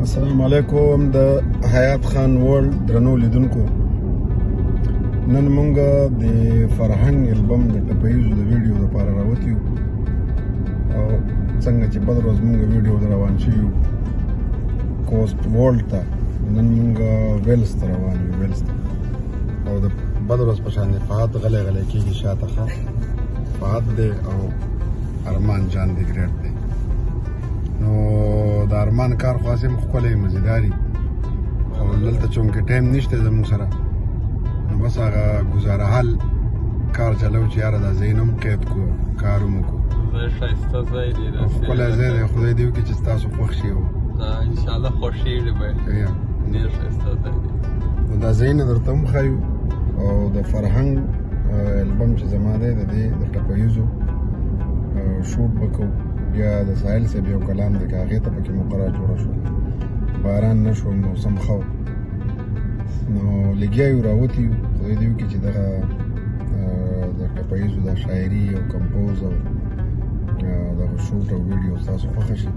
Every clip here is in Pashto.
السلام علیکم د حیات خان ورلډ درنو لیدونکو، نن مونږ د فرهنګ البم د ټپیزو د ویډیو لپاره راوتي یو او څنګه چې بل ورځ مونږ ویډیو د روان شوي یو کوسټ ورلډ ته، نن مونږ ویلز ته روان یو، ویلز ته. او د بل ورځ په شان دی فهد غلی غلی کېږي شاته، ښه فهد دی او ارمان جان دی ګریټ دی. نو د ارمان کار خو هسې هم ښکلی مزیداري، خو دلته چونکې ټایم نشته زموږ سره، نو بس هغه ګزاره حال کار چلو چې یاره دا ځای هم قید کو کار هم وکړو. ځای ښایسته ځای دی، داسې ښکلی ځای دی، خدای دې وکړي چې ستاسو خوښ شي. او ان شاء الله خوښېږي به، ډېر ښایسته ځای دی. نو دا ځایونه درته هم ښایو او د فرهنګ البم چې زما دی د دې د ټپیزو شوټ به کوو. بیا د ساحل صاحب یو کلام دی که هغې ته پکې مقرره جوړه شوه، باران نه شو، موسم ښه و، نو لګیا یو راوتي یو. خدای دې وکړي چې دغه د ټپیزو دا شاعري او کمپوز او دغه شوټ او ویډیو ستاسو خوښه شي.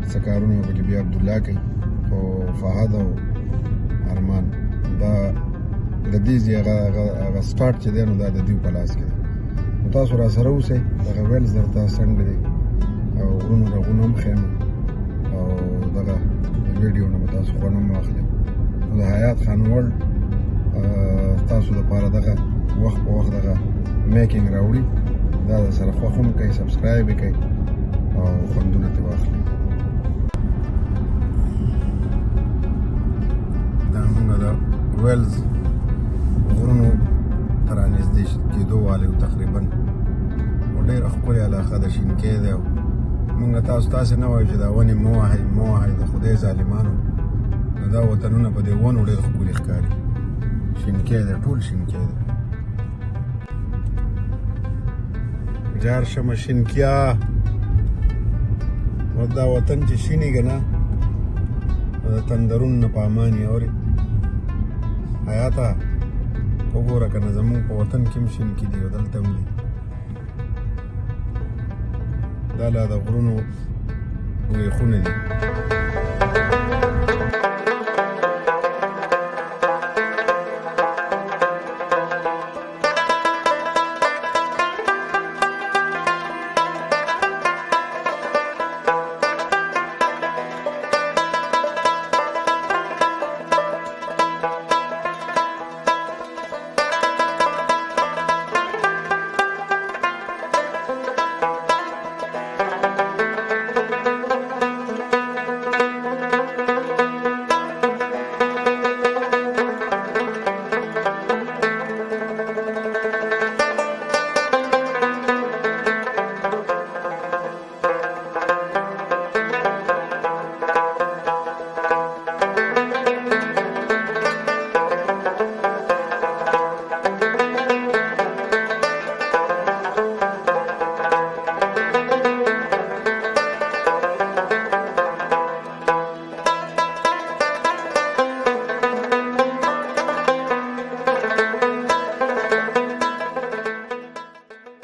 څه کارونه به پکې بیا عبدالله کوي، خو فهد او ارمان دا د دې ځای هغه سټارټ چې دی نو دا د دیو په لاس کې دی. نو تاسو را سره اوسئ، دغه ویلز درته څنګه دی او غرونو رغونه هم ښیم او دغه د ویډیو نه به تاسو خوند هم واخلئ. نو د حیات خان ورلډ تاسو دپاره دغه وخت په وخت دغه میکینګ راوړي، دا در سره خوښ هم کوي، سبسکرایب یې کوي او خوندونه ترې واخلئ. دا موږ د ویلز غرونو ته رانږدې کېدو والي یو تقریبا، او ډېره ښکلې علاقه ده، شینکی دی. او موږ تاسو تاسې نه وایو چې دا ونې مه وهئ مه وهئ، د خدای ظالمانو، نو دا وطنونه په دې ونو ډېر ښکلي ښکاري. شینکی دی، ټول شینکی دی. جار شمه شینکیا، او دا وطن چې شیني که نه د تندرون نه په امان یې. اورې حیاته وګوره که نه زموږ په وطن کې هم شینکي دي او دلته هم دي. دا لا د غرونو ویخونه دي.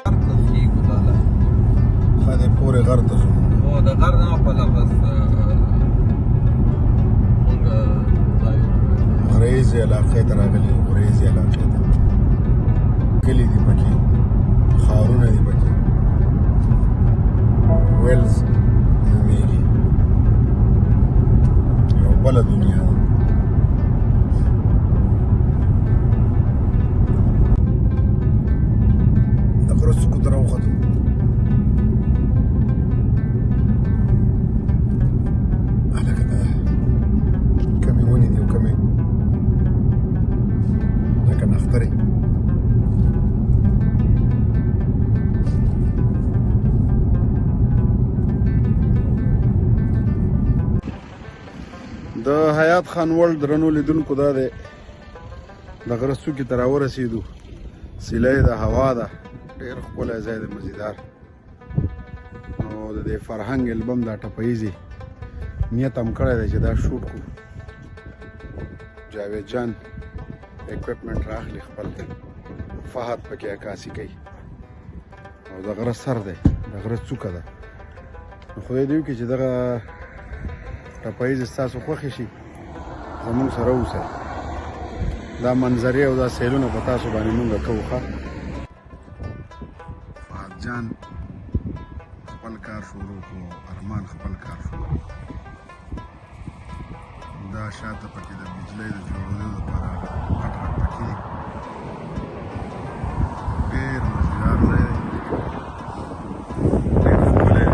غر ته خېږو دا لا. ښه دی، پورې غر ته ځو. هو، د غر نه پله بس مونږ ځایونه غریزې علاقې ته راغلي یو، غریزې علاقې ته. کلي دي پکې، ښارونه دي پکې، ویلز نومېږي، یو بله دنیا ده. د غره څوکو ته راوختو. هلکه دا کمې ونې دي او کمې لکه نخترې. د حیات خان ورلډ درنو لیدونکو، دا دی د غره څوکې ته راورسېدو. سیلۍ ده، هوا ده، ډېر ښکلی ځای دی، مزیدار. نو د دې فرهنګ البم دا ټپیزې نیت هم کړی دی چې دا شوټ کو. جاوید جان اکوپمنټ راخلي خپل، فهد پکې عکاسي کوي او د غره سر دی، د غره څوکه ده. نو خدای دې وکړي چې دغه ټپه ییزې ستاسو خوښې شي، زموږ سره اوسئ. دا منظرې او دا سیلونه په تاسو باندې مونږ کوو. ښه، فهد جان خپل کار شروع کړو، ارمان خپل کار شروع کړو. دا شاته پکې د بجلۍ د جوړولو لپاره غټ غټ پکې دي. ډېر مزیدار ځای دی، ډېر ښکلی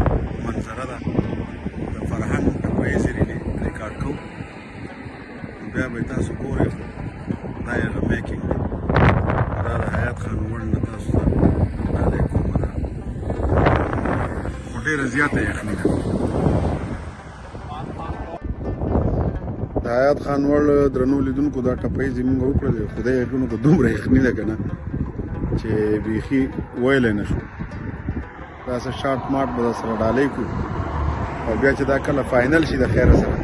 منظره ده. د فرهنګ ټپه ییزې ریکارډ کوو، بیا به تاسو ګورئ. خو دا یې هغه making دی. دا د حیات خان وړ نه تاسو ته ډالۍ کوم. ده خو ډېره زیاته یخني ده. د حیات خان وړ درنو لیدونکو، دا ټپه ییزې مونږ وکړلې. خدای یې کړو، دومره یخني ده که نه چې بیخي ویلی نه شو. دا څه شارټ ماټ به سره ډالۍ کړو او بیا چې دا کله final شي د خیره سره،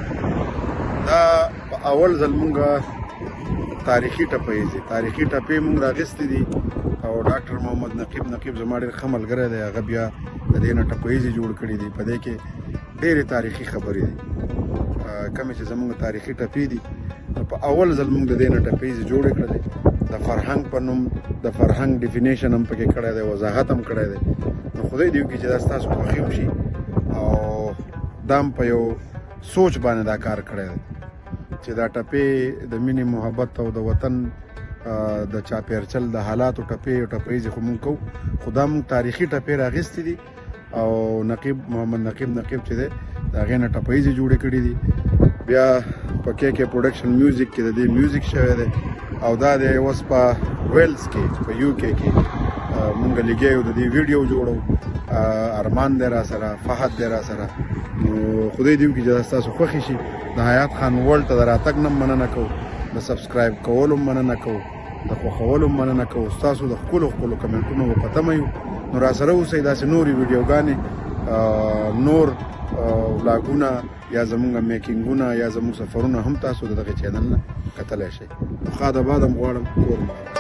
دا په اول ځل مونږ تاریخي ټپه ییزې، تاریخي ټپې مونږ راغستې دي او ډاکټر محمد نقیب نقیب زما ډېر ښه ملګری دی، هغه بیا د دې نه ټپه ییزې جوړ کړي دي. په دې کې ډېرې تاریخي خبرې دي، کومې چې زمونږ تاریخي ټپې دي. په اول ځل مونږ د دې نه ټپې ییزې جوړې کړلې د فرهنګ په نوم. د فرهنګ definition هم پکې کړی دی، وضاحت هم کړی دی. نو خدای دې وکړي چې دا ستاسو خوښي هم شي او دا هم په یو سوچ باندې دا کار کړی دی چې دا ټپې د مینې، محبت او د وطن د چاپیرچل د حالاتو ټپې او ټپه ییزې خو مونږ کوو، خو دا مونږ تاریخي ټپې راغستې دي او نقیب محمد نقیب نقیب چې دی، د هغې نه ټپه ییزې جوړې کړې دي. بیا په کې کې production music کې د دې music شوی دی او دا دی اوس په ویلز کې، په UK کې مونږ لګیا یو، د دې ویډیو جوړو. ارمان دی را سره، فهد دی را سره. نو خدای دې وکړي چې دا ستاسو خوښي شي. د حیات خان ورلډ ته د راتګ نه مننه کوو، د subscribe کولو مننه کوو، د خوښولو مننه کوو. ستاسو د ښکلو ښکلو کمنټونو به په تمه یو. نو را سره اوسئ، داسې نورې ویډیوګانې، نور ولاګونه یا زمونږ making ونه یا زمونږ سفرونه هم تاسو د دغه channel نه کتلی شئ. نو ښاد آباد هم غواړم، کور مو.